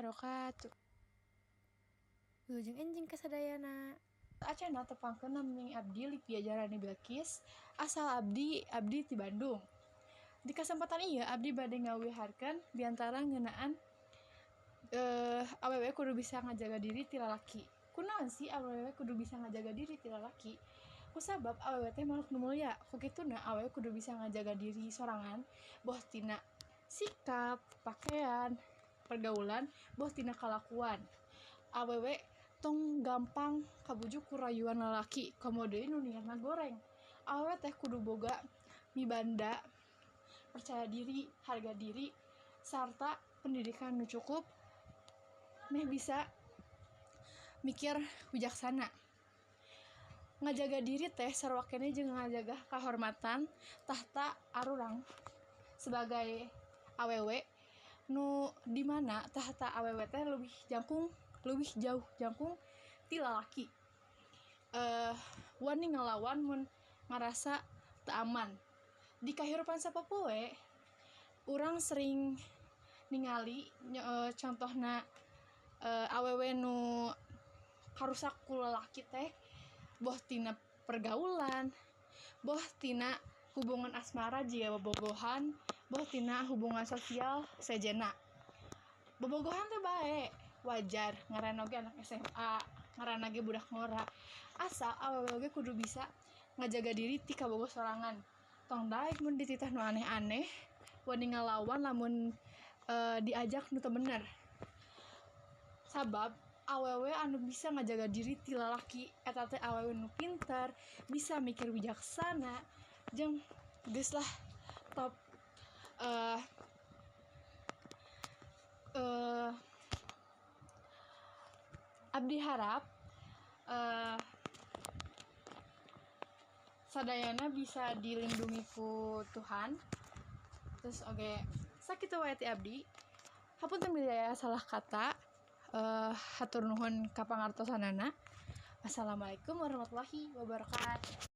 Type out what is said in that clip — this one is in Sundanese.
wabarakatuh. Wilujeng enjing kasadayana. Acana tepangkeun nami abdi Livia Jarani Bilqis, asal abdi abdi ti Bandung. Di kesempatan ieu abdi bade ngawiharkeun diantara ngeunaan awewe kudu bisa ngajaga diri ti lalaki. Kunaon sih awewe kudu bisa ngajaga diri ti lalaki? Kusabab awewe teh makhluk nu mulia, ku kituna awewe kudu bisa ngajaga diri sorangan, boh tina sikap, pakaian, pergaulan, boh tina kalakuan. Awewe tong gampang kabujuk ku rayuan lalaki, komo deui nu niatna goreng. Awewe teh kudu boga mibanda, percaya diri, harga diri, sarta pendidikan nu cukup meh bisa mikir wijaksana. Ngajaga diri teh sarua keneh jeung ngajaga kahormatan tahta arurang sebagai awewe nu dimana tahta awewe teh leuwih jauh jangkung ti lalaki. Wani ngalawan mun ngarasa teu aman. Di kahirupan sapopoe urang sering ningali contohna awewe nu karusak ku lalaki teh boh tina pergaulan, boh tina hubungan asmara jiga bobogohan, boh tina hubungan sosial sejenna. Bobogohan teh bae, wajar ngaranna oge anak SMA, ngaranna ge budak ngora. Asa awewe oge kudu bisa ngajaga diri ti kabogoh sorangan. Tong daek mun dititah nu aneh-aneh, wani ngalawan lamun diajak nu teu bener. Sabab awewe anu bisa ngajaga diri ti lalaki eta teh awewe nu pinter, bisa mikir wijaksana, jeung geus lah top. Abdi harap sadayana bisa dilindungi ku Tuhan. Terus oge sakitu wae ti abdi. Hapunten bilih aya salah kata. Hatur nuhun ka pangartosanana. Assalamualaikum warahmatullahi wabarakatuh.